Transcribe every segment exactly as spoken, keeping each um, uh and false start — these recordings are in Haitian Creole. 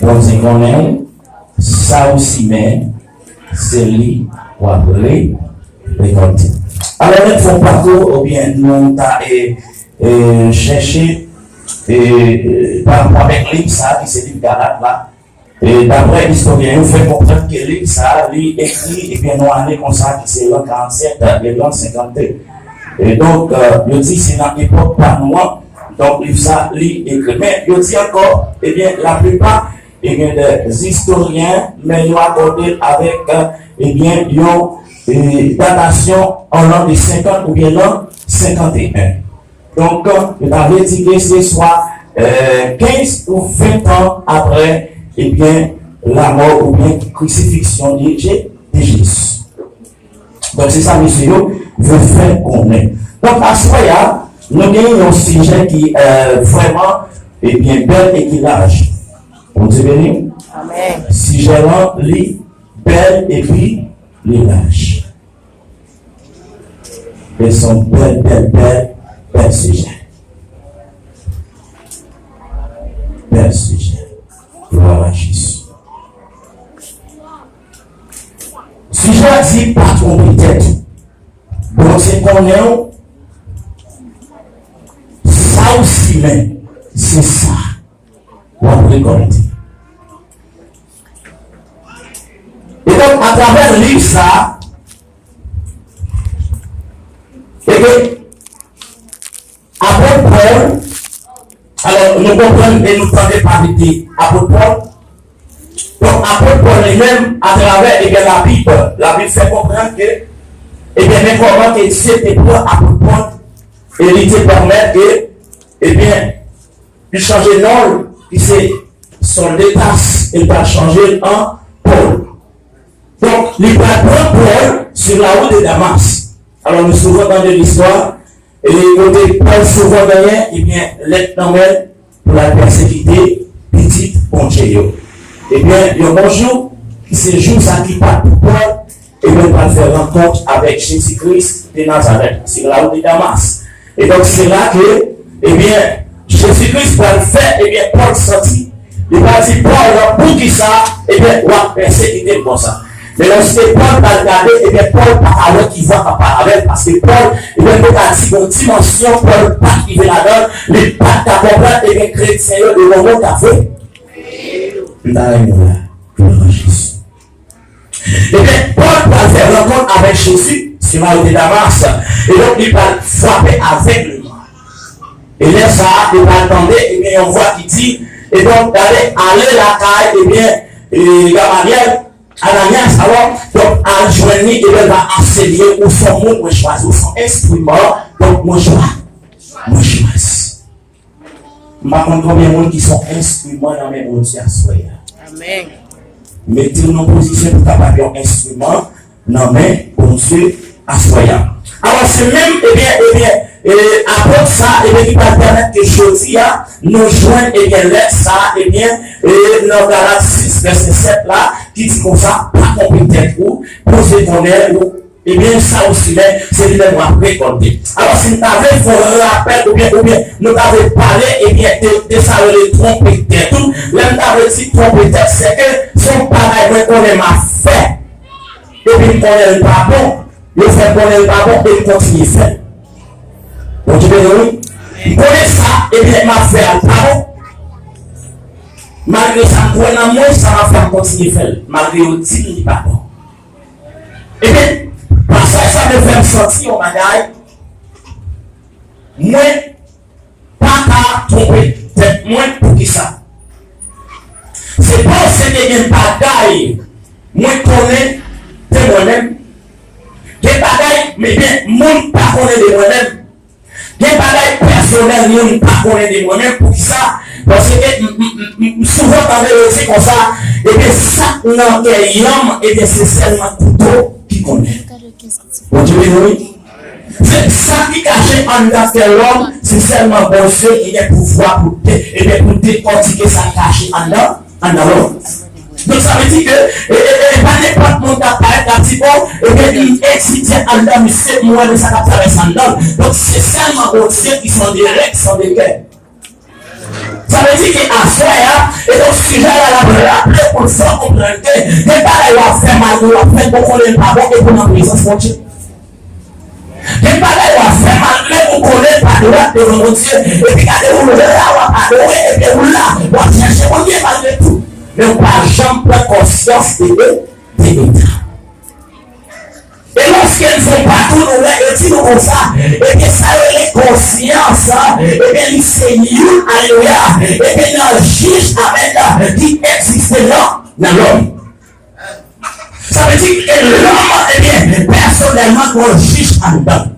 Bondye konnen sa ou simen, se li w ap re-, rekòlte. Alò, lè n fè yon pakou, oubyen nou ta, e, e, chèche, e, e, pa rapò avèk liv sa a, ki se liv Galat la, e, daprè istoryen yo, fè konprann ke liv sa a, li ekri, ebyen, nan ane konsa, ki se lan karannsèt e lan senkannde. E donk, e, yo di se nan epòk pa nou an, donk, liv sa a, li ekri. Men, yo di ankò, ebyen, laplipa ebyen, dè istoryen, men yo akòde l avèk, ebyen, yon, e, datasyon an lan de senkant oubyen lan senkanteyen. Donk, yo ta vle di ke se swa, e, kenz ou ven tan aprè, ebyen, lamò oubyen krisifiksyon de Je-, de Jezi. Donk, se sa mesye yo vle fè konnen. Donk, aswè a, nou gen yon sijè ki, e, vrèman, ebyen, bèl e ki laj. Bondye beni w. Amèn. Sijè lan, li bèl epi li laj. E se yon bèl, bèl, bèl, bèl sijè. Bèl sijè. Glwa a Jezi. Sijè a di pa twonpe tèt ou. Bondye konnen w, sa ou simen, se sa w ap rekòlte. E donk, atravè liv sa a, ebyen, apot Pòl, alò, nou konprann e nou tande pale de apot Pòl. Donk, apot Pòl li menm, atravè, ebyen, Labib, Labib fè konprann ke, ebyen, men kòman ke Dye te pran apot Pòl, e li te pèmèt ke, ebyen, li chanje non l, ki se Sòl de Tas, e li pral chanje l an Pòl. Donk, li pral pran Pòl sou la wout de Damas. Alò, nou souvan tande listwa, e kote Pòl souvan genyen, ebyen, lèt nan men l pou l al pèsekite pitit Bondye yo. Ebyen, yon bon jou, ki se jou sa ki pa t pou Pòl, ebyen, l pral fè rankont avèk Jezi Kris de Nazarèt, sou la wout de Damas. E donk, se la ke, ebyen, Jezi Kris pral fè, ebyen, Pòl santi, li pral di, Pòl, poukisa, ebyen, w ap pèsekite m konsa? Men lòske Pòl pral gade, ebyen, Pòl pa ka wè ki vwa k ap pale avè l, paske Pòl, ebyen, nou ka di, gon dimansyon Pòl pa t rive ladan l, li pa t ka konprann, ebyen, kretyen yo, de moman k ap fè. M ta renmen w la, glwa a Jezi. Ebyen, Pòl pral fè rankont avèk Jezi sou la wout de Damas. E donk, li pral frape avègleman. E lè sa a, li pral tande, ebyen, yon vwa ki di, e donk, gade, ale lakay, ebyen, e, Gamalyèl, Ananyas, alò, donk, al jwenn li, ebyen, l va anseye w, ou se yon moun mwen chwazi, ou se yon enstriman, donk, mwen chwa-, mwen chwazi. M pa konn konbyen moun ki se yon enstriman nan men Bondye aswè a. Amèn. Mete w nan pozisyon pou w kapab yon enstriman nan men Bondye aswè a. Alò, se menm, ebyen, ebyen, e, apot sa, ebyen, ki pral pèmèt ke jodi a, nou jwenn, ebyen, lèt sa, ebyen, e, nan Galat sis, vèsè sèt la, ki di konsa, pa twonpe tèt ou, poze konnen ou, Ebyen, sa ou simen, se li menm w ap rekòlte. Alò, si m ta vle fè yon rapèl, oubyen, oubyen nou ta vle pale, ebyen, de, de sa yo rele twonpe tèt ou. Lè m ta vle di twonpe tèt, se ke se yon bagay mwen konnen m ap fè. Epi m konnen l pa bon, yo fè m konnen l pa bon, e m kontinye fè l. Bondye beni w, wi. M konnen sa, ebyen, m ap fè a l pa bon. Malgre sa, m kwè nan mwen, sa m ap fè, m kontinye fè l. Malgre yo di m li pa bon. Ebyen, pasaj sa te fè m santi yon bagay. Mwen pa ka twonpe tèt mwen. Poukisa? Se paske gen bagay mwen konnen de mwen menm. Gen bagay, men gen moun pa konnen de mwen menm. Gen bagay pèsonèl moun pa konnen de mwen menm. Poukisa? Paske m, m, m, m, m souvan tande yo di konsa, ebyen, sa k nan kè yonm, ebyen, se sèlman kouto ki konnen. Bondye beni w, wi. Se sa ki kache anndan kè lòm, se sèlman Bondye ki gen pouvwa pou de-, ebyen, pou dekòtike sa k kache anndan, anndan lòm. Donk, sa vle di ke, e, e, e, pa nenpòt moun k ap parèt, k ap di, bon, ebyen, m etidye anndan misye, m wè de sa k ap travèse anndan l. Donk, se sèlman Bondye ki se yon de règ, se yon de kè. Sa vle Di ke aswè a, e donk sijè a l ap raple pou l fè w konprann ke gen bagay w ap fè malgre w ap fè l, ou konnen l pa bon, epi w nan prezans Bondye. Gen bagay w ap fè malgre ou konnen l pa dwat devan Bondye, epi gade ou la w ap adore, epi ou la w ap chèche Bondye malgre tou. Men ou pa janm pran konsyans de, de eta. E lòske n fè pa tou nou wè, yo di nou konsa, ebyen sa yo rele konsyans, ebyen li se youn, alelouya, ebyen nan jij, amèn, ki egziste nan, nan lòm. Sa vle di ke lòm, ebyen, pèsonèlman, gon jij anndan.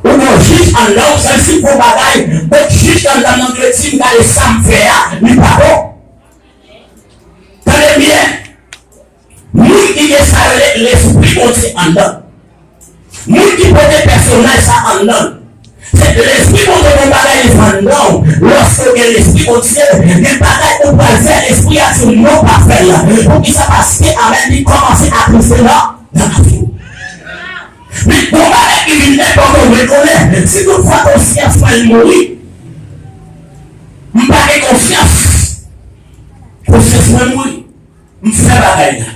Ou gon jij anndan w, sa vle di gon bagay, donk jij anndan nan dwe di m gade sa m fè a, li pa bon. Tande byen, moun ki gen sa yo rele lespri Bondye anndan. Moun ki pote pèsonaj sa anndan. Se lespri Bondye gen bagay li fè anndan w. Lòske w gen lespri Bondye, gen bagay ou pral fè, lespri a di w non pa fè l. Poukisa? Paske, amèn, li kòmanse atiste nan, nan lavi w. Men gon bagay ki vin enpòtan w dwe konnen, si toutfwa konsyans mwen mouri, m pa gen konsyans, konsyans mwen mouri. M fè bagay la.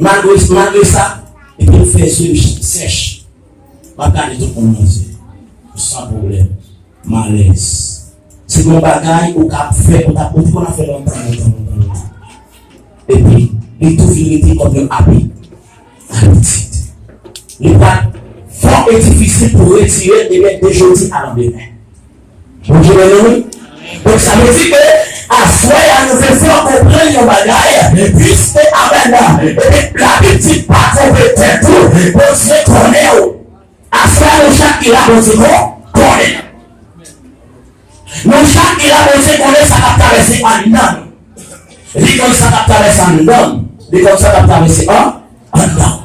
Malgre, malgre sa, epi m fè zye m sèch. M ap gade tout moun nan zye. San pwoblèm. M alèz. Se yon bagay ou ka ap fè, ou t ap, ou te konn ap fè lontan, lontan, lontan, lontan. Epi, li tou vin rete kòm yon abi-, abitid. Li pral fò e difisil pou retire l, ebyen, de jodi a landemen. Bondye beni nou, wi. Donk, sa vle di ke aswè a nou vle fè w konprann yon bagay, piske, amèn, epi Labib di pa twonpe tèt ou, Bondye konnen w. Aswè a nou chak ki la, Bondye kon-, konnen. Nou chak ki la, Bondye konnen sa k ap travèse anndan nou. Li konn sa k ap travèse anndan nou. Li konn sa k ap travèse an, anndan nou.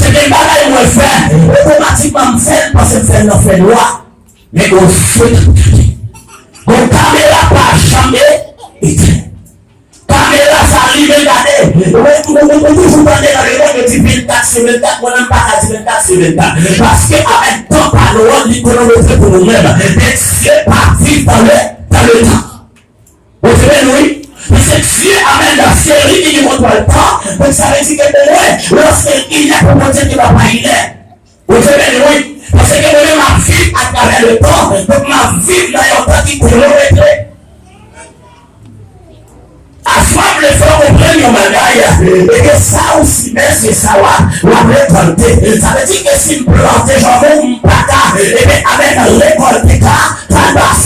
Se gen bagay mwen fè, otomatikman m fè l, m panse m fè l nan fènwa. Men gon zye k ap gade. Gon kamera pa janm etenn. Kamera sa limen gade. Ou, ou, ou, ou toujou tande nan lemond yo di vennkat sou vennkat, mwen menm m pa ka di vennkat sou vennkat. Paske avèk tan pa nou an, li kwonometre pou nou menm. Men Dye pa viv dans le, dans le temps. Bondye beni nou, wi. Paske Dye, amèn, se li ki gen kontwòl tan. Donk, sa vle di ke omwen, lòske l inè pou Bondye, li pa pa inè. Bondye beni nou, wi. Paske mwen menm, m ap viv atravè letan. Donk, m ap viv nan yon tan ki kwonometre. Aswè, m vle fè w konprann yon bagay. E ke sa ou simen, se sa w ap, w ap rekòlte. Sa vle di ke si m plante janm ou, m pa ka, ebyen, amèn, rekòlte ka, kalbas.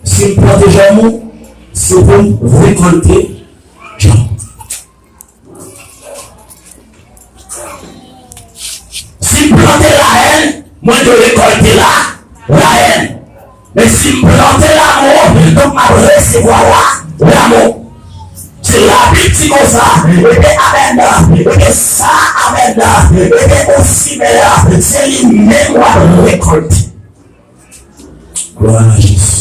Si m plante janm ou, se pou m rekòlte janm. Si m plante lahèn, mwen dwe rekòlte la, lahèn. Men si m plante lanmou, donk m ap resevwa la, lanmou. Se Labib di konsa, ebyen, amèn, ebyen, sa, amèn, ebyen, ou simen an, se li menm w ap rekòlte. Glwa a Jezi.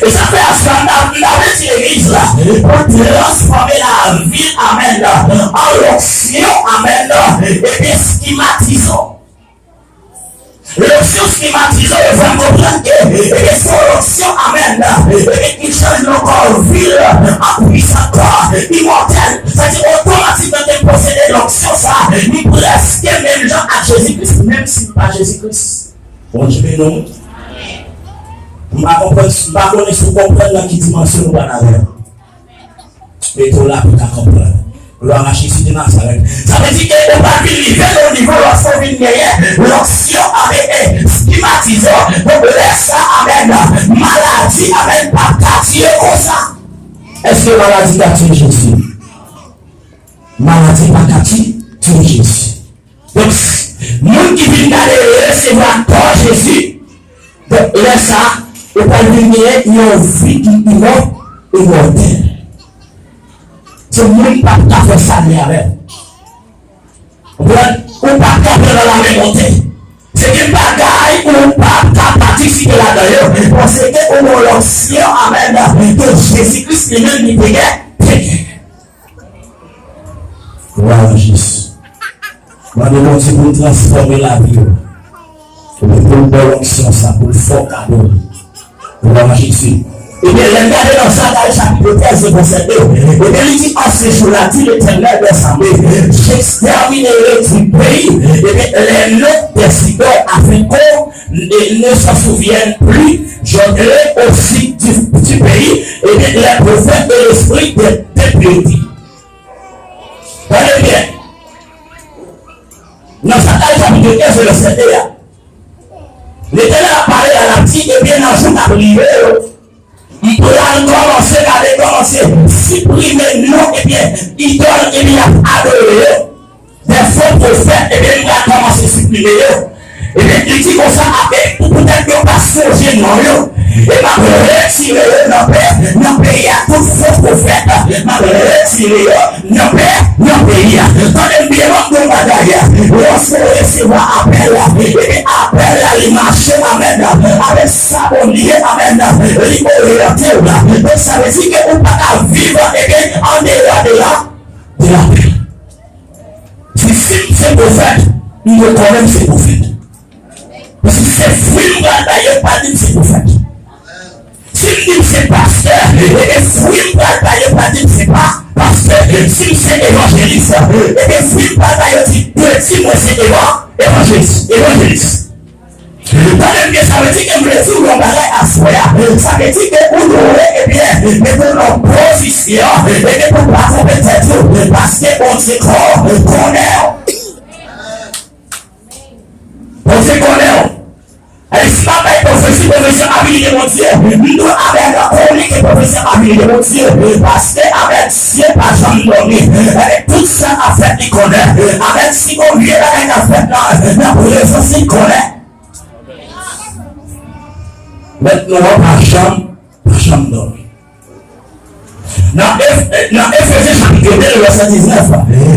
E sa fè aswè m ta, m ta vle di legliz la, pou transfòme lavi l, amèn, an lonksyon, amèn, epi skimatize w. Lonksyon skimatize w, yo fè m konprann ke, epi se yon lonksyon, amèn, epi ki chanje yon kò vil an pwisan kò imòtèl. Sa di otomatikman ke m posede lonksyon sa, m prèske menm jan ak Jezi Kris, menm si m pa Jezi Kris. Bondye beni w. M pa konprann, m pa konnen si w konprann nan ki dimansyon nou pral avè l. Mete w la pou w ka konprann. Glwa a Jezi de Nazarèt. Sa vle di ke ou pral vin rive nan nivo lòske w vin genyen lonksyon avèk, e, skimatize w. Donk, lè sa, amèn, maladi, amèn, p ap ka tiye konsa. Èske maladi ka tiye Jezi? Maladi pa ka ti-, tiye Jezi. Donk, moun ki vin gade resevwa kò Jezi, donk, lè sa, ou pral vin gen yon vi ki imò-, imòtèl. Se moun p ap ka fè sa li avè w. Ou konprann? Ou p ap ka pran nan lamen monte. Se gen bagay ou p ap ka patisipe ladan yo, paske ou gon lonksyon, amèn, ke Jezi Kris li menm li te gen, te gen. Glwa a Jezi. Mande Bondye pou l transfòme lavi w. Epi pou l ba w onksyon sa, pou l fè w kado l. Glwa a Jezi. Ebyen, lè n gade nan Zacharie chapit trèz, vèsè de, ebyen, li di, En ce jour-là, dit l'Éternel des armées, j'exterminerai du pays, ebyen, les noms des idoles, afin qu'on ne, ne s'en souvienne plus. J'ôterai aussi du, du pays, ebyen, les prophètes et l'esprit des, des piétis. Tande byen. Nan Zacharie chapit trèz, vèsè de a, Letènèl ap pale la, l ap di, ebyen, nan jou k ap rive yo, m pral kòmanse, gade, kòmanse siprime non, ebyen, idòl, ebyen, y ap adore yo. Dè fo pwofèt, ebyen, m pral kòmanse siprime yo. Ebyen, li di konsa, ape, pou poutèt yo pa sonje non yo. E m ap retire yo nan pe-, nan peyi a, tout fo pwofèt, m ap retire yo nan pe-, nan peyi a. Tande m byen, m ap di yon bagay. Lòske w resevwa apèl la, epi apèl la, li mache, amèn, avèk sa Bondye, amèn, li oryante w la. Donk, sa vle di ke ou pa ka viv, ebyen, andeyò de la, de lapèl. Si, si m se pwofèt, m dwe konnen m se pwofèt. Paske se fwi m pral bay yo, pa di m se pwofèt. Si m di m se pastè, ebyen fwi m pral bay yo, pa di m se pa pastè. Si m se evanjelis, ebyen fwi m pral bay yo, di, yo di mwen se evan-, evanjelis, evanjelis. Tande byen, sa vle di ke m vle di w yon bagay aswè a. Sa vle di ke ou dwe, ebyen, mete w nan pozisyon, ebyen, pou w pa twonpe tèt ou, paske Bondye ko-, konnen w. Bondye konnen w. Alè, si m ap bay pwofesi, pwofesi a vini de Bondye, m dwe avèk konnen ke pwofesi a vini de Bondye, paske avèk Dye pa janm dòmi. Avèk tout sa k ap fèt, li konnen. Avèk si gon vye bagay k ap fèt nan, nan prezans li, li konnen. Mèt nou an pa janm, pa janm dòmi. Nan Ef-, nan Efezyen chapit de, vèsè diznèf,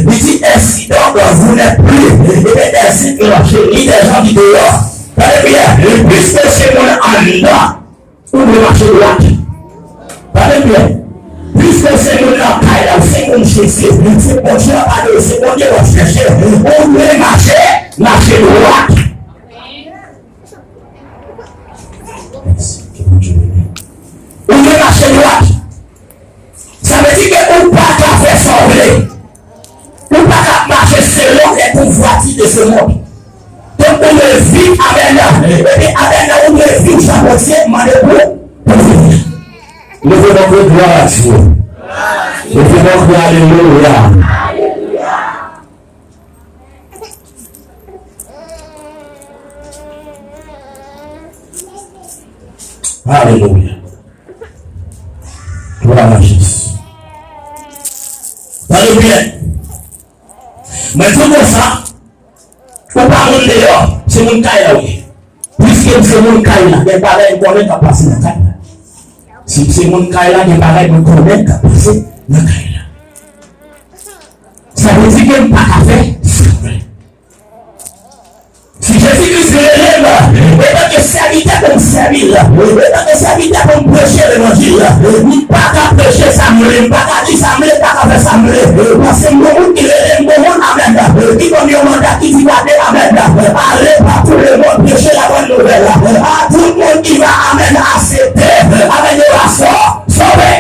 li di, Ainsi donc, vous n'êtes plus, eh bien, des étrangers, ni des gens du dehors. Tande byen, piske se moun anndan, ou dwe mache dwat. Tande byen, piske se moun nan kay la, se moun Jezi, se Bondye w ap adore, se Bondye w ap chèche, ou dwe mache, mache dwat. Ou dwe mache dwat. Sa vle di ke ou pa ka fè sa w vle. Ou pa ka mache selon les convoitises de ce monde. Donk, ou dwe viv, amèn, epi, amèn, ou dwe viv jan Bondye mande pou, pou viv. Leve vòt glwa a Dye. Leve vòt glwa, alelouya. Alelouya. Glwa a Jezi. Tande byen. Mwen di w konsa, ou pa moun deyò, se moun kay la ou ye. Piske m se moun kay la, gen bagay m konnen k ap pase nan kay la. Si m se moun kay la, gen bagay mwen konnen k ap pase nan kay la. Sa vle di ke m pa ka fè sa m vle. Si Jezi Kris rele m, etanke sèvitè pou m sèvi l, etanke sèvitè pou m preche levanjil, m pa ka preche sa m vle, m pa ka di sa m vle, m pa ka fè sa m vle. Paske m gon moun ki rele m, gon moun, amèn, ki ban m yon manda, ki di, gade, amèn, allez par tout le monde, prêchez la bonne nouvelle à tout le monde qui va, amèn, aksepte, amèn, yo va sò-, sove.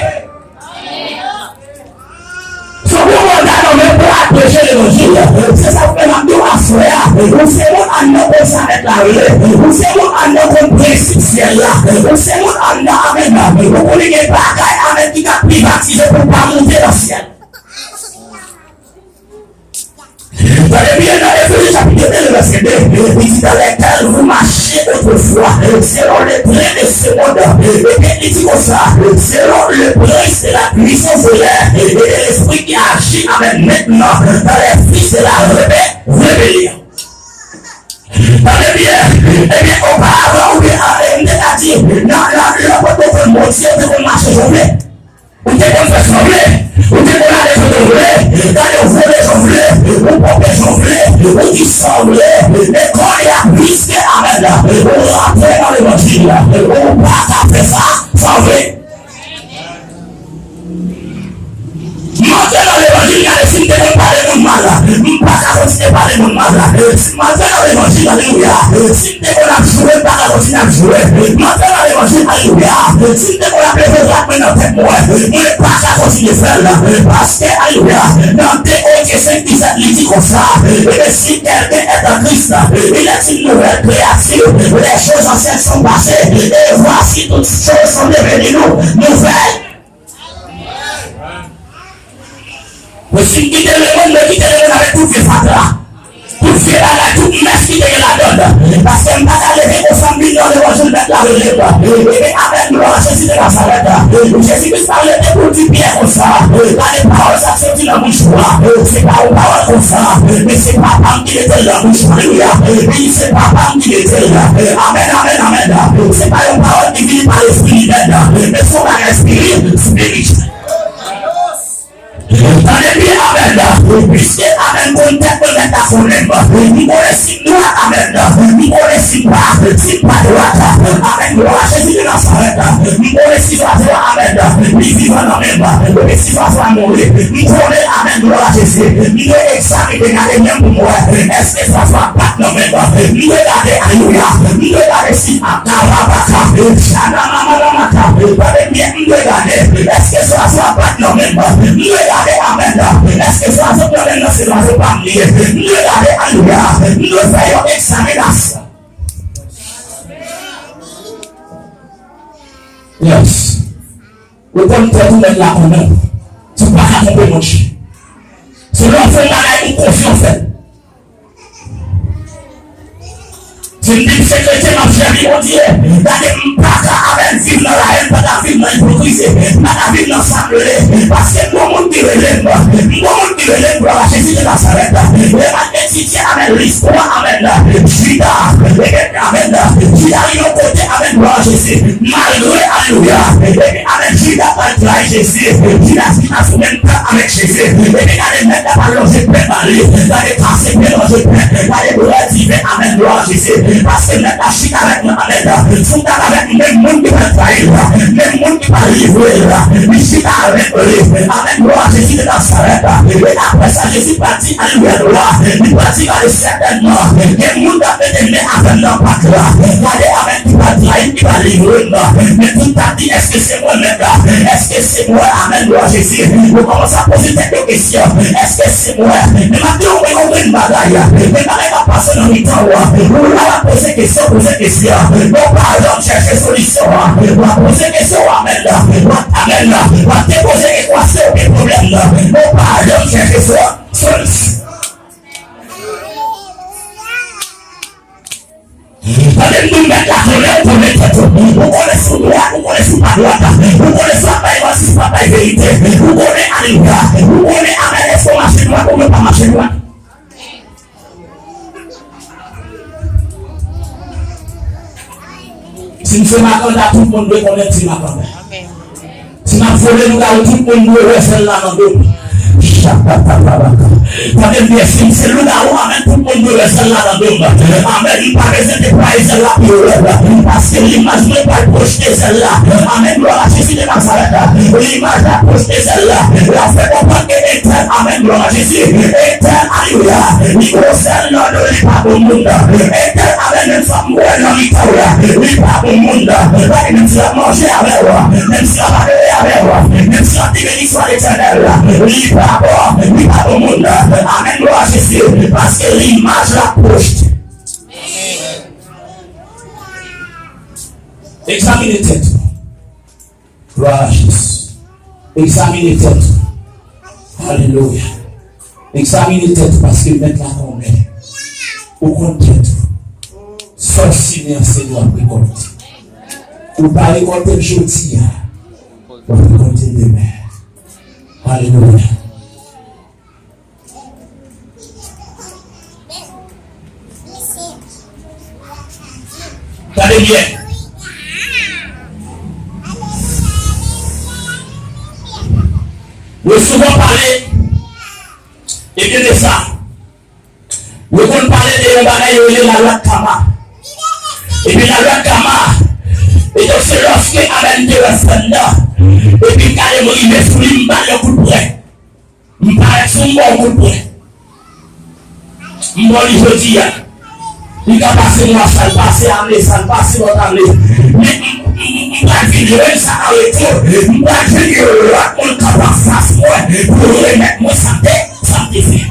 Sòti yon manda nan men pou al preche levanjil. Se sa k fè m ap di w aswè a, ou se moun anndan konn sa mèt la vle. Ou se moun anndan konn prensip syèl la. Ou se moun anndan, amèn, ou konnen gen bagay, amèn, ki ka privatize pou w pa moute nan syèl. Tande byen, nan Efezyens chapit de, vèsè de, li di, dans lesquels vous marchiez autrefois, selon le train de ce monde. Ebyen, li di konsa, selon le prince de la puissance de l'air et de l'esprit qui agit, amèn, maintenant dans les fils de la rébé-, rébellion. Tande byen, ebyen, oparavan, oubyen, a, e, m te ka di, nan, nan, lè w pa t konn Bondye, w te konn mache jan w vle. Ou te konn fè sa w vle. Ou te konn ale kote w vle. Gade, ou vole jan w vle. Ou pòpe jan w vle. Ou di sa w vle. Men kounye a, piske, amèn, ou rantre nan levanjil la, ou pa ka fè sa, sa w vle. M antre nan levanjil, gade, si m te konn pale moun mal, m pa ka kontinye pale moun mal la. Si m antre nan levanjil, alelouya. Si m te konn ap joure, m pa ka kontinye ap joure. M antre nan levanjil, alelouya. Si m te konn ap leve dwat mwen nan tèt mwen, mwen pa ka kontinye fè l. Paske, alelouya, nan de Korinten senk disèt, li di konsa, ebyen, si quelqu'un est en Christ, il est une nouvelle créature. Les choses anciennes sont passées, et voici toutes choses sont devenues nou-, nouvelles. Mwen si m kite lemonn, mwen kite lemonn avèk tout vye fatra, tout vye bagay, tout mès ki te gen ladan l. Paske m pa ka leve konsa m vin nan levanjil Mèt la rele m. Ebyen, amèn, glwa a Jezi de Nazarèt. Jezi Kris pa rete pou l di byen konsa. Gade pawòl sa k soti nan bouch ou a. Se pa yon pawòl konsa, men se Papa m ki mete l nan bouch ou. Alelouya. Li di se Papa m ki mete l. Amèn, amèn, amèn. Se pa yon pawòl ki vini pa lespri imèn, men se yon bagay espiri-, spirituel. Tande byen, amèn. Piske, amèn, konn tèt mwen, Mèt la konnen m. M konnen si m dwat, amèn. M konnen si m pa, si m pa dwat. Amèn. Glwa a Jezi de Nazarèt. M konnen si zwazo a, amèn, li vivan nan men m. Epi si zwazo a mouri, m konnen, amèn, glwa a Jezi. M dwe egzamine, gade men m pou m wè. Èske zwazo a bat nan men m? M dwe gade, alelouya. M dwe gade si Karabaka, chanamamalamaka. Tande byen, m dwe gade. Èske zwazo a bat nan men m? M dwe gade, amèn. Èske zwazo nan men m nan se zwazo pa m li ye? M dwe gade, alelouya. M dwe fè yon egzaminasyon. Yes. Ou konn tèt ou, Mèt la konnen w. Ou pa ka twonpe Bondye. Se lè w fè yon bagay, ou konfyan w fè l. Si m di m se kretyen, m ap sèvi Bondye. Gade, m pa ka, amèn, viv nan lahèn, m pa ka viv nan ipokrizi, m pa ka viv nan sanble. Paske m gon moun ki rele m, m gon moun ki rele m, glwa a Jezi de Nazarèt. Lè m ap etidye, amèn, listwa, amèn, Jida, amèn, Jida rive yon kote, amèn, glwa a Jezi. Malgre, alelouya, epi, amèn, Jida pral trayi Jezi. Jida chita sou menm tab avèk Jezi. Epi gade, Mèt la pral lonje pen ba li. Gade, kase pen, lonje pen. Gade, brè diven, amèn, glwa a Jezi. Paske Mèt la chita avèk mwen, amèn. Sou tab avèk menm moun ki pral trayi l, menm moun ki pral livre l, li chita avèk li. Amèn, glwa a Jezi de Nazarèt. E apre sa, Jezi pral di, alelouya, glwa. Li pral di, gade, sètènman, gen moun k ap mete men avè m nan pat la. Gade, amèn, ki pral trayi m, ki pral livre m. Men tout tab di, èske se mwen, Mèt la? Èske se mwen? Amèn, glwa a Jezi. Ou kòmanse ap poze tèt ou kesyon. Èske se mwen? Men m ap di w, men yon grenn bagay. Men bagay k ap pase nan mitan w. Ou la w ap poze kesyon, poze kesyon. Men w pa janm chèche solisyon an. W ap poze kesyon, amèn. W ap, amèn. W ap te poze ekwasyon oubyen pwoblèm nan. Men w pa janm chèche so-, solisyon. Tande m di w, Mèt la konnen, ou konnen tèt ou. Ou konnen si w dwat, ou konnen si w pa dwat. Ou konnen si w ap bay manti, si w ap bay verite. Ou konnen, alelouya. Ou konnen, amèn, èske w mache dwat oubyen w pa mache dwat. Si m se makanda, tout moun dwe konnen m se makanda. Si m ap vole lougawou, tout moun dwe wè zèl la nan do m. Tande m byen, si m se lougawou, amèn, tout moun dwe wè zèl la nan do m. Amèn, m pa bezwen deplwaye zèl la pou yo wè l. Paske limaj mwen pral pwojte zèl la. Amèn, glwa a Jezi de Nazarèt. Limaj la pwojte zèl la. L ap fè konprann ke entèl, amèn, glwa a Jezi. Entèl, alelouya. Li gwo zèl nan do, li pa bon moun. Entèl, amèn, menm sa m wè nan mitan w la, li pa bon moun. Paske menm si l ap manje avè w, menm si l ap adore avè w, menm si l ap di beni swa Letènèl, li pa bon, li pa bon moun. Amèn, glwa a Jezi, paske limaj la pwojte. Egzamine tèt ou. Glwa a Jezi. Egzamine tèt ou. Alelouya. Egzamine tèt ou paske Mèt la konnen. Ou konn tèt ou. Sa w simen an se li w ap rekòlte. Ou pa rekòlte l jodi a, w ap rekòlte demen. Alelouya. Tande byen. Yo souvan pale, ebyen, de sa. Yo konn pale de yon bagay yo rele lalwa Kama. Epi lalwa Kama, e donk se lòske Abèl te wè fanm nan, epi gade m rive sou li, m ba l yon kout pwen. M parèt sou m ba w kout pwen. M ba w li jodi a. Li ka pase mwa sa, l pase ane sa, l pase lòt ane. Men m, m, m, m pral vin jwenn sa an retou. M pral jwenn yon lòt moun k ap anfas mwen pou remèt mwen sa m te, sa m te fè.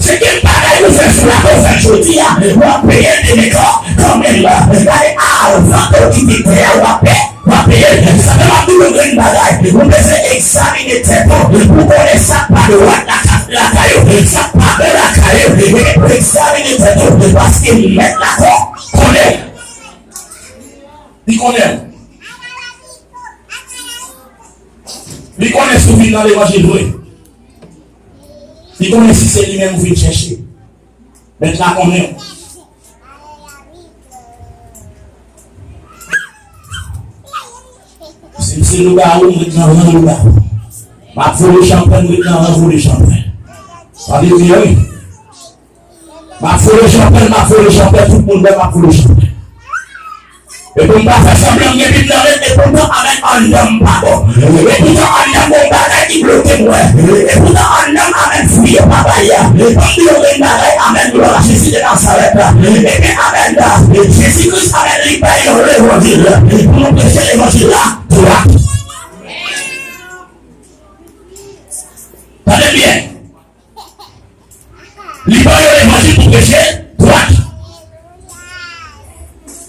Se gen bagay ou fè sou latè, ou fè l jodi a, w ap peye l demen kan, kanmenm. Gade, avan ke w kite tè a, w ap peye, w ap peye l. Sa fè m ap di w yon grenn bagay. Ou bezwen egzamine tèt ou pou konnen sa k pa dwat lakay, lakay ou, sa k pa bon lakay ou. Epi pou egzamine tèt ou, paske Mèt la kon, konnen. Li konnen. Li konnen si w vin nan levanjil vre. Li konnen si se li menm ou vin chèche. Mèt la konnen. Si m se lougawou, m ret nan ran lougawou. M ap vole chanpèn, m ret nan ran vole chanpèn. Tande byen, wi. M ap vole chanpèn, m ap vole chanpèn, tout moun wè m ap vole chanpèn. E pou m pa fè sanblan, m gen Bib nan men m, e poutan, amèn, anndan m pa bon. E poutan, anndan m gon bagay ki bloke m, wè. E poutan, anndan m, amèn, fwi yo pa bay. Ban m di yon grenn bagay, amèn, glwa a Jezi de Nazarèt. Ebyen, amèn, Jezi Kris, amèn, li bay yon levanjil pou nou preche levanjil la dwat. Tande byen. Li ba yo levanjil pou preche dwat.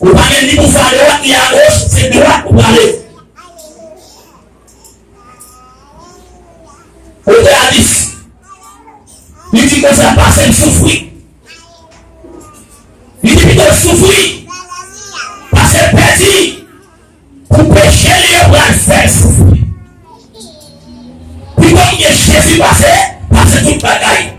Ou pa gen ni pou fè adwat ni agoch, se dwat ou prale. Otè a di, li di konsa, pase m soufri. Li di pito l soufri, pase l pèdi. Pou peche li yo pral fè l soufri. Pito m gen Jezi pase, pase tout bagay.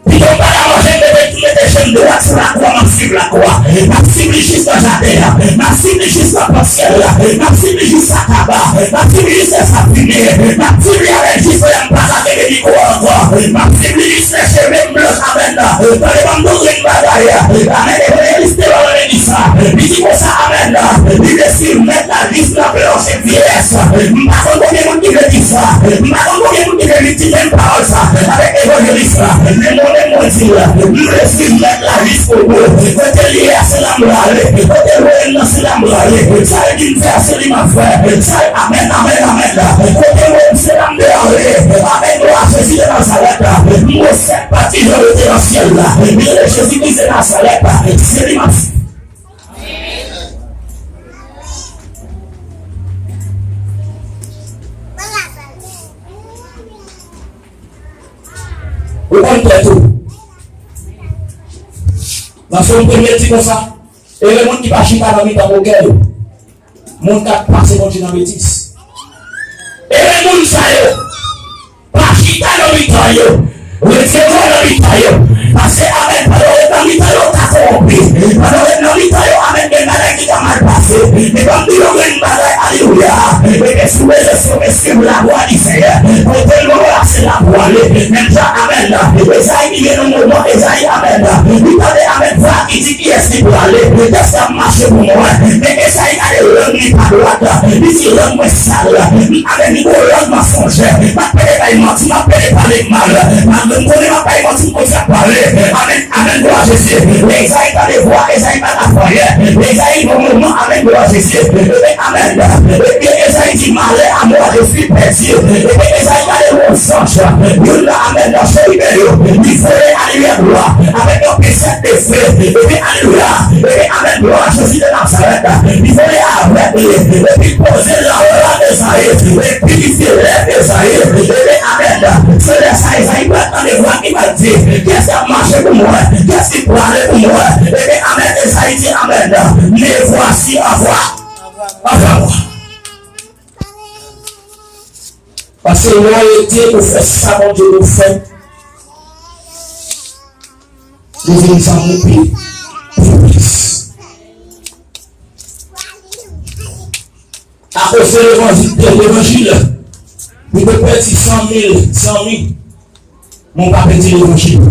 Pito m pa ka manje, m mete, m mete je m dwat sou lakwa, m ap swiv lakwa. M ap swiv li jis nan jaden an. M ap swiv li jis nan pòt syèl la. M ap swiv li jis Akaba. M ap swiv li jis Safine. M ap swiv li avèk jis lè m pa ka kenbe mikwo a ankò. M ap swiv li jis lè cheve m blanch. Amèn. Tande, ban m di w grenn bagay. Amèn. Evanjelis te ba w legliz sa. Li di konsa, amèn. Li te swiv Mèt la jis nan planche vyeyès. M pa konn konbyen moun ki vle di sa. M pa konn konbyen moun ki vle li di menm pawòl sa avèk evanjelis la. Men mwen menm mwen di l, m vle swiv Mèt la jiskobou. Kote l ye a, se la m prale. Kote l voye m nan, se la m prale. Sa l di m fè a, se li m ap fè. Sa l, amèn, amèn, amèn. Kote l voye m, se la m prale. Amèn, glwa a Jezi de Nazarèt. M resèt pati jan rete nan syèl la. M rele Jezi Kris de Nazarèt. Se li m ap swiv. Ou konn tèt ou. Nan Sòm premye di konsa, ere moun ki pa chita nan mitan mokè yo, moun k ap pase Bondye nan betiz. Ere moun sa yo. Pa chita nan mitan yo. Retire w nan mitan yo. Paske, amèn, pandan w ret nan mitan yo, w ka kowonpi. Pandan w ret nan mitan yo, amèn, gen bagay ki ka mal pase. Men ban m di w yon grenn bagay, alelouya. Ebyen, si w bezwen sove, swiv lavwa di Senyè. Kote l voye w la, se la pou w ale. Menm jan, amèn, Ezayi, li gen yon moman, Ezayi, amèn, li tande, amèn, vwa ki di, kiyès ki prale? Kiyès k ap mache pou mwen? Men Ezayi gade lang li pa dwat. Li di, lang mwen sal. Amèn. Li gon lang mansonjè. M ap pede bay manti, m ap pede pale mal. M ap, m konnen m ap bay manti, m konn sa k pale. Amèn, amèn, glwa a Jezi. Lè Ezayi tande vwa, Ezayi pa ka fè anyen. Lè Ezayi gon moman, amèn, glwa a Jezi. Ebyen, amèn. Ebyen, Ezayi di, malè a mwen, je suis perdu. Ebyen, Ezayi gade yon zanj. Youn nan, amèn, nan cheriben yo. Li vole a limyè glwa avèk yon pensèt de feu. Ebyen, alelouya. Ebyen, amèn, glwa a Jezi de Nazarèt. Li vole avèk li. Epi poze l nan ran Ezayi. Epi li di, lève Ezayi. Ebyen, amèn. Se lè sa Ezayi pral tande vwa ki pral di, kiyès k ap mache pou mwen? Kiyès ki prale pou mwen? Ebyen, amèn. Ezayi di, amèn. Me voici, envoie, envoie-moi. Paske lè w rete pou fè sa Bondye pou fè, li vin zanmi pi, pi plis. Akoz se levanjil, levanjil, li te pèdi san mil zanmi, men w pa pèdi levanjil.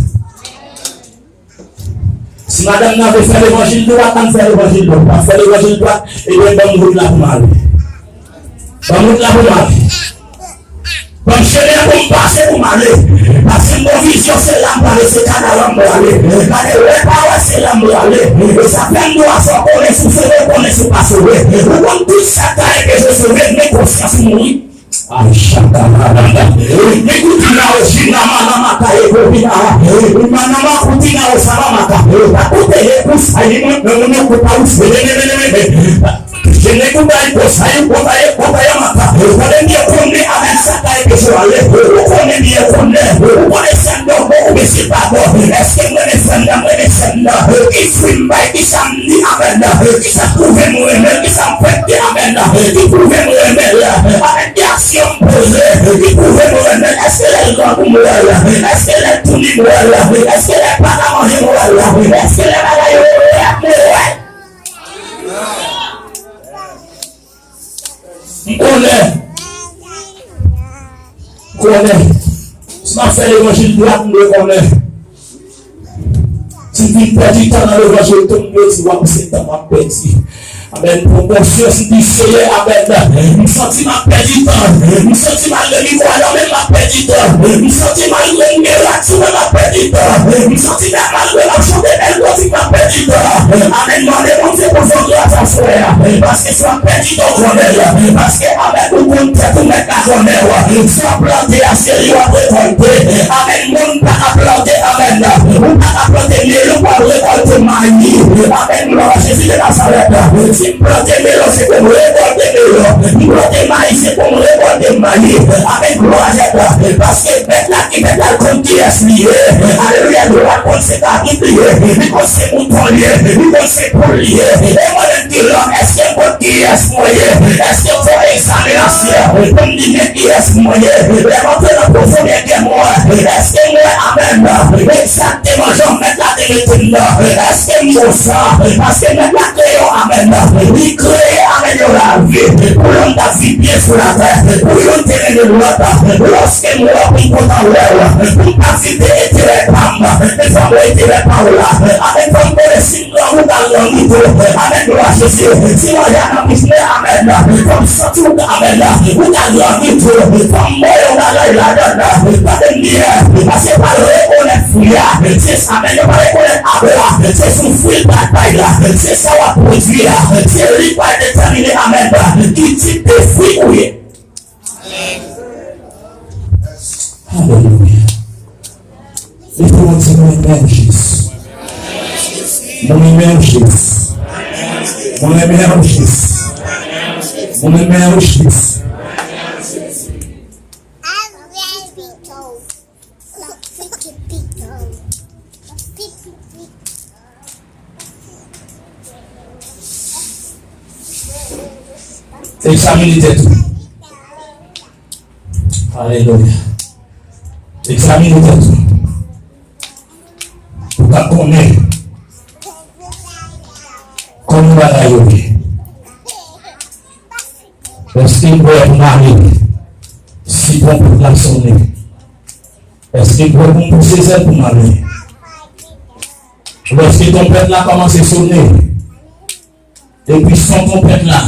Si madanm nan vle fè levanjil dwat, ann fè levanjil dwat. W ap fè levanjil dwat, ebyen, ban m wout la pou m ale. Ban m wout la pou m ale. Ban m chemen pou m pase pou m ale. Paske m gon vizyon, se la m prale, se Kanaran m prale. Gade, wè pa wè, se la m prale. E sa fè m dwe fè w konnen si w sove, konnen si w pa sove. Ou konn tout sa k ta enpeche w sove, men konsyans ou mouri. Ay, chaka, manana. Ni koutina o china, manama, kaye, kopina. Manama, koutina o samamaka. Pa koute, e kousa, e mwen, mwen, mwen, koupa, ou, se, ne, ne, ne, ne, ne, ne. Jene kouta e kosa e kouta e kouta e mata. Tande m byen konnen avèk sa k ta enpeche w ale. Ou konnen byen konnen. Ou konnen sèn nan bon oubyen se pa bon. Èske m renmen sèn nan, m renmen sèn nan? Ki fwi m bay, ki sa m di avèk nan? Ki sa k pwouve m renmen l? Ki sa m fè ki avèk nan? Ki pwouve m renmen l? Avèk ki aksyon m poze? Ki pwouve m renmen l? Èske lè l grangou m wè l? Èske lè l touni m wè l? Èske lè l pa ka manje m wè l? Èske lè bagay yo rèd m wè l? M konnen. M konnen. Si m ap fè levanjil dwat, m dwe konnen. Si m vin pèdi tan nan levanjil tou, m dwe di, w ap se tan m ap pèdi. Amèn. Pran konsyans, m di, Seyè, amèn. M santi m ap pèdi tan. M santi malgre m gen mikwo a nan men m, m ap pèdi tan. M santi malgre m gen rad sou mwen, m ap pèdi tan. M santi malgre m ap chante bèl kantik, m ap pèdi tan. Amèn. Mande Bondye pou fè w gras a frè a. Paske si w ap pèdi tan, w konnen l. Paske avèk ou konn tèt ou, mèt la konnen w. Sa w plante a, se li w ap rekòlte. Amèn. Moun pa ka plante, amèn. Ou pa ka plante mil, ou p ap rekòlte mayi. Amèn. Glwa a Jezi de Nazarèt. Si m plante melon, se pou m rekòlte melon. M plante mayi, se pou m rekòlte mayi. Amèn. Glwa a Jezi. Paske bèt la ki bèt la, l konn kiyès li ye. Alelouya. Dwat konn se kabrit li ye. Li konn se mouton li ye. Li konn se poul li ye. E mwen menm ki lòm, èske m konn kiyès mwen ye? Èske m fè egzaminasyon pou m di men kiyès mwen ye? Lè m antre nan pwofondè kè mwen, èske m wè, amèn, egzakteman jan mèt la te mete m nan? Èske m konsa? Paske mèt la kreye w, amèn. Li kreye, amèn, yon lavi pou lòm ta viv byen sou latè, pou youn te renmen lòt. Lòske m wè pou m kontan wè w, pou m pa viv de enterè pa m, men fò m wè enterè pa w la. Amèn. Fò m konnen si m grangou, ou ka grangou tou. Amèn. Glwa a Jezi. Si manje a nan bouch mwen, amèn, fò m santi w, amèn, ou ka grangou tou. Fò m wè yon bagay ladan l. Tande m byen. Paske yo pral rekonèt fwi a. Se sa, men yo pa rekonèt ab la. Se sou fwi l pral bay la. Se sa w ap pwodui a. Se li k pral detèmine, amèn, ki tip de fwi ou ye. Alelouya. Leve men w, di, mwen renmen w, Jezi. Mwen renmen w, Jezi. Mwen renmen w, Jezi. Mwen renmen w, Jezi. Egzamine tèt ou. Alelouya. Egzamine tèt ou. Ou ka konnen kòman bagay yo ye. Èske m prè pou m ale si twonpèt la sonnen? Èske m prè pou m pouse zèl pou m ale? Lòske twonpèt la kòmanse sonnen, epi son twonpèt la,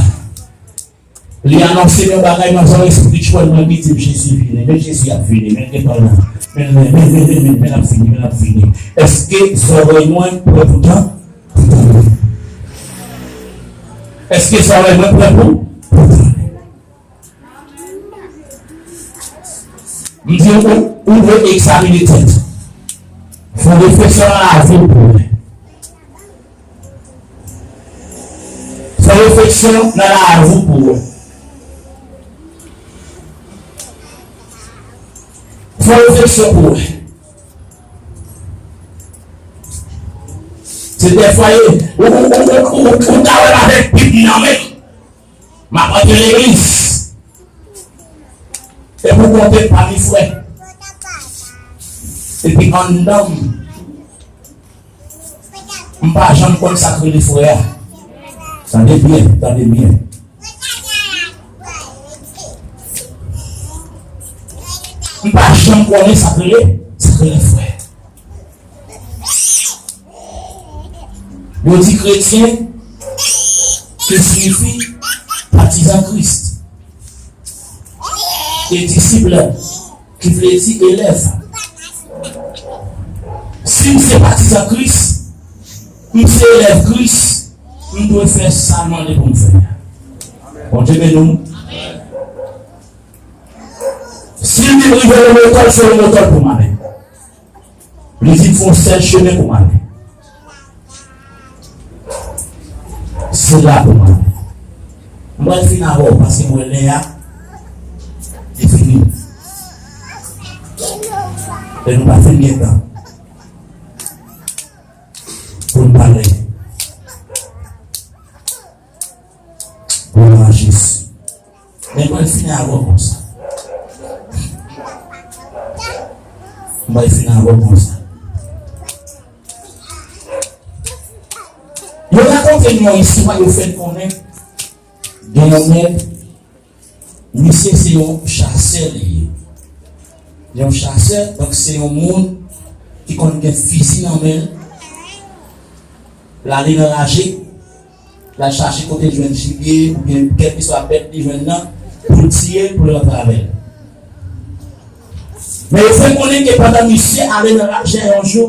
li anonse yon bagay nan zòrèy espirityèl mwen ki di m, Jezi vini, men Jezi ap vini, men gentan la, men, men, men l ap vini, men l ap vini. Èske zòrèy mwen prè pou tan? Pou tande. Èske zòrèy mwen prè pou, pou tande? M di w, ou, ou dwe egzamine tèt. Fè refleksyon nan lavi w pou wè. Fè refleksyon nan lavi w pou wè. Fè refleksyon pou wè. Se dèfwa, ou, ou, ou ka wè m avèk Bib nan men m. M ap antre legliz. Epi w konte m pa gen frè. Epi anndan m, m pa janm konn sa k rele frè a. Tande byen, tande byen. M pa janm konnen sa k rele, sa k rele frè. Yo di kretyen, ki siyifi patizan Kris. E disip ki vle di elèv. Si m se patizan Kris, m se elèv Kris, m dwe fè sa l mande pou m fè a. Bondye beni w. Si m rive Lomotòl, se Lomotòl pou m ale. Li di m fè yon sèl chemen pou m ale. Se la pou m ale. M pral fin avè w paske m wè lè a li fini. E nou pa fin gen tan pou n pale. Pou nou ajis. Men mwen fin avè w konsa. Mwen fin avè w konsa. Yo rakonte m yon istwa, yo fè n konnen gen yon nèg, misye se yon chasè li ye. Yon chasè, donk se yon moun ki konn gen fizi nan men l. L ale nan raje, l al chache kote l jwenn jibye oubyen kèlkeswa bèt li jwenn nan, pou l tiye l, pou l rantre avè l. Men yo fè konnen ke pandan misye ale nan raje yon jou,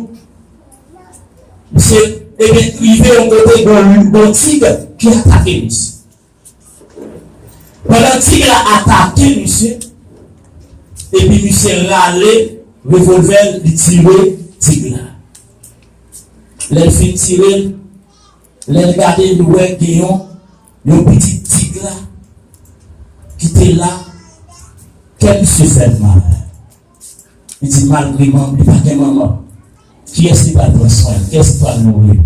misye, ebyen, rive yon kote, gon, gon tig ki atake misye. Pandan tig la atake misye, epi misye rale revòlvè l, li tire tig la. Lè l fin tire l, lè l gade, li wè gen yon, yon pitit tig la ki te la, kè misye fè l mal. Li di, malgre manman, li pa gen manman. Kiyès ki pral pran swen l? Kiyès ki pral nouri l?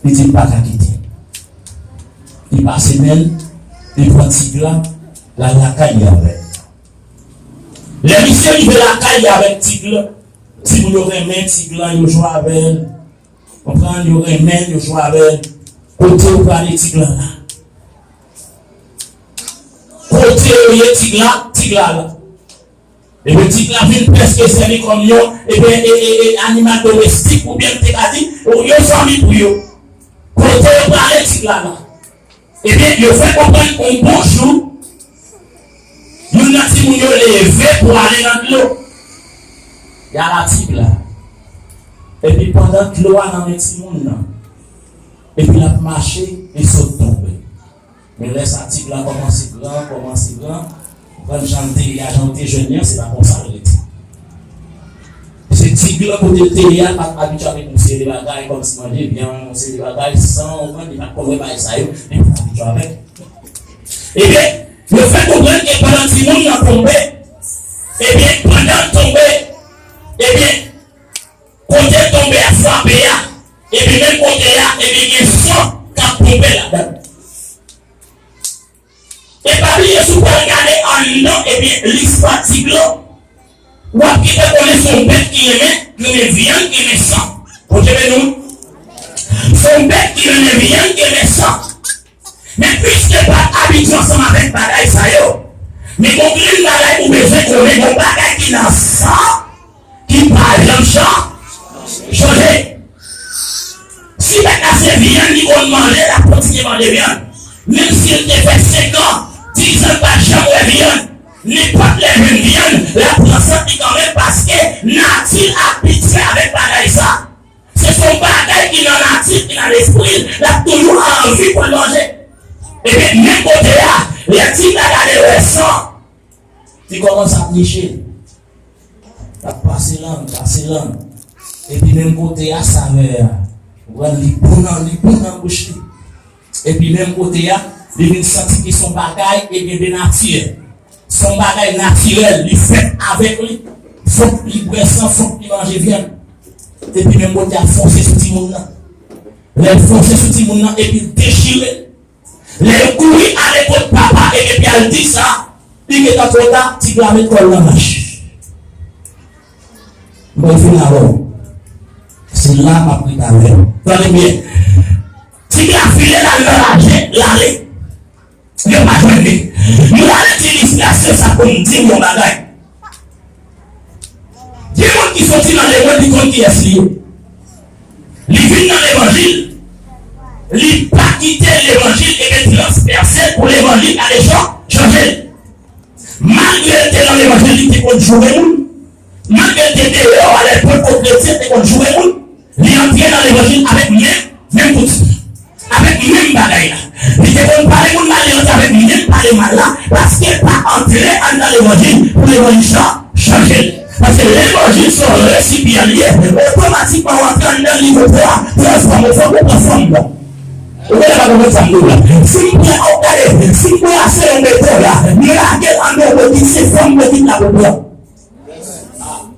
Li di, m pa ka kite l. Li pase men l, li pran tig la, l al lakay li avè l. Lè misye rive lakay li avèk tig la, timoun yo renmen tig la, yo jwe avè l. Konprann, yo renmen l, yo jwe avè l. Kote yo prale tig la la? Kote yo ye tig la, tig la la? Ebyen, tig la vin prèske sèvi kòm yon, ebyen, e, e, e, animal domestik, oubyen m te ka di, yon zanmi pou yo. Kote yo prale tig la la? Ebyen, yo fè konprann yon bon jou, youn nan timoun yo leve pou ale nan dlo. Y a la tig la. Epi pandan dlo a nan men timoun nan, epi l ap mache, li sot tonbe. Men lè sa tig la kòmanse gran, kòmanse gran, konprann jan l te ye a, jan l te jèn nan, se pa konsa l rete. Se tig la kote l te ye a, pa t abitye avèk yon seri de bagay, kòmsi manje vyann, yon seri de bagay, san, ou konprann, li pa t konn wè bagay sa yo, men li pa t abitye avèk. Ebyen, yo fè konprann ke pandan timoun nan tonbe, ebyen, pandan l tonbe, ebyen, kote l tonbe a frape a, epi menm kote a, ebyen, gen san k ap ponpe ladan l. E pa bliye, si w pral gade anndan, ebyen, listwa tig la, w ap gentan konnen se yon bèt ki renmen, ki renmen vyann, ki renmen san. Bondye beni w. Se yon bèt ki renmen vyann, ki renmen san. Men piske l pa t abitye ansanm avèk bagay sa yo, men gon grenn bagay ou bezwen konnen, gon bagay ki nan san ki pa janm chan-, chanje. Si bèt la se vyann li konn manje, l ap kontinye manje vyann. Menm si l te fè senk an, diz an, l pa t janm wè vyann, nenpòt lè l jwenn vyann, l ap pran sant li kanmenm, paske nati l abitye avèk bagay sa. Se, se yon bagay ki nan nati l, ki nan lespri l, l ap toujou anvi pou l manje. Ebyen, menm kote a, lè tig la gade l wè san, li kòmanse ap niche l. L ap pase lang, pase lang. Epi menm kote a, savè a, ou wè li bon nan, li bon nan bouch li. Epi menm kote a, li vin santi ke se yon bagay, ebyen, de nati. Se yon bagay natirèl, li fèt avèk li. Fòk li bwè san, fòk li manje vyann. Epi menm kote a, fonse sou timoun nan. Lè l fonse sou timoun nan, epi l dechire l. Lè yo kouri ale kot papa, epi al di sa, li gentan twò ta, tig la met kò l nan mach. Mwen fin avè w. Se la m ap rete avè w. Tande byen. Tig la file l al nan raje, l ale. Yo pa jwenn li. Mwen ale di ilistre a se sa pou m di w yon bagay. Gen moun ki soti nan lemonn, li konn kiyès li ye. Li vin nan levanjil, li pa kite levanjil, ebyen, transpèse l pou levanjil ale chan-, chanje l. Malgre l te nan levanjil, li te konn joure moun. Malgre l te deyò, alèpòk kot kretyen te konn joure moun, li antre nan levanjil avèk men, menm kouti, avèk menm bagay la. Li te konn pale moun mal, li antre avèk menm pale mal la, paske l pa antre anndan levanjil pou levanjil sa chanje l. Paske levanjil se yon resipyan li ye, otomatikman w antre anndan l, li vo pou w transfòme, fòk ou pran fòm nan. Ou genlè pa konprann sa m di w la. Si m pran, ou gade, si m brase yon beton la, m lage l anndan yon bokit, se fòm bokit la pou pran.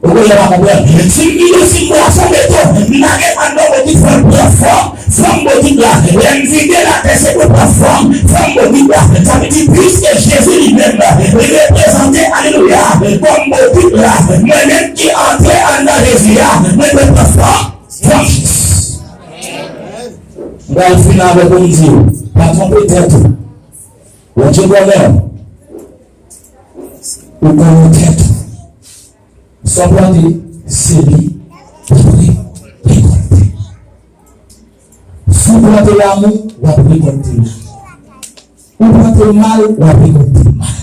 Ou genlè pa konprann. Si m, si m brase yon beton, m lage l anndan yon bokit, fò l pran fòm, fòm bokit la. Lè m vide l atè, se pou l pran fòm, fòm bokit la. Sa vle di, piske Jezi li menm, li reprezante, alelouya, kòm bokit la, mwen menm ki antre anndan Jezi a, mwen dwe pran fòm, fòm Jezi. M pral fini avèk ou, m di w, pa twonpe tèt ou. Bondye konnen w. Ou konnen tèt ou. Sa w plante, se li w ap re-, rekòlte. Si w plante lanmou, w ap rekòlte lanmou. Ou plante mal, w ap rekòlte mal.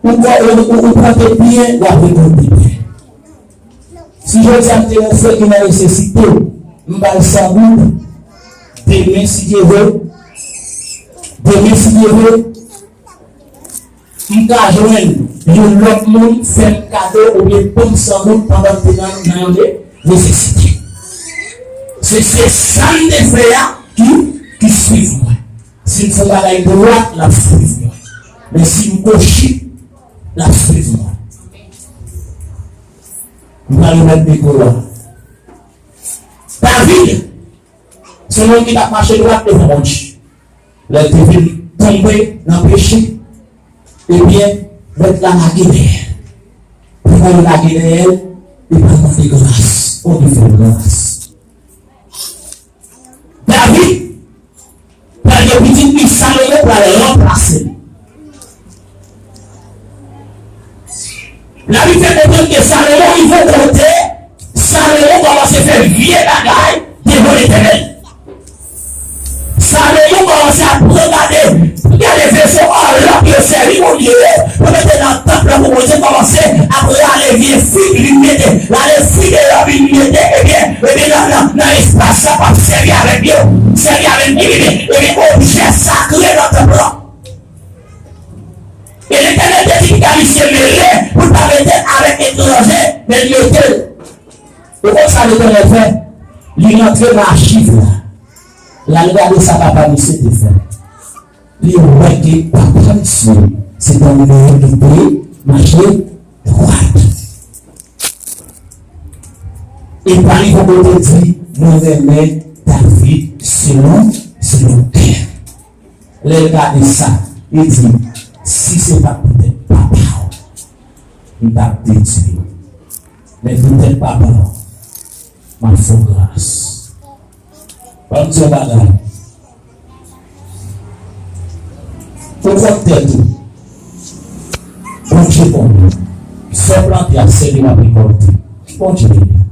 Ou, ou, ou, ou plante byen, w ap rekòlte byen. Si jodi a m te yon frè ki nan nesesite, m ba l san goud, demen, si Dye vle, demen, si Dye vle, m ka jwenn yon lòt moun fè m kado oubyen ban m san goud pandan m te nan, nan yon ne-, nesesite. Se, se sa m te fè a ki, ki swiv mwen. Si m fè yon bagay dwat, l ap swiv mwen. Men si m gochit, l ap swiv mwen. M pral remèt mikwo a. David, se yon moun ki t ap mache dwat devan Bondye. Lè l te vin tonbe nan peche, ebyen, Mèt la lage dèyè l. Pandan l lage dèyè l, li pral mande gras. Bondye fè l gras. David pral gen pitit li, Salomon pral ranplase l. Labib fè konprann ke Salomon rive yon kote, Salomon kòmanse fè vye bagay devan Letènèl. Salomon kòmanse ap pran gade, gade veso an lò ke yo sèvi Bondye yo, pou mete nan tanp lan pou Bondye, kòmanse ap rale vye fig vin mete, rale fig deyò vin mete, ebyen, ebyen, nan, nan, nan espas sa pou ap sèvi avèk yo, sèvi avèk li, ebyen, ebyen, objè sakre nan tanp lan. E Letènèl te di piga misye mele pou l pa mete l avèk etranje, men l mete l. Ou konn sa Letènèl fè? Li rantre nan achiv la. L al gade sa papa misye te fè. Li wè ke papa misye se te yon moun ki te mache dwat. E pa li poko te di, "Mwen renmen David selon, selon kè." Lè l gade sa, li di, "Si se pa t poutèt papa w, m t ap detwi w. Men poutèt papa w, m ap fè w gras." Ban m di yon bagay. Ou konn tèt ou. Bondye konnen. Sa w plante a, se li w ap rekòlte. Bondye beni w.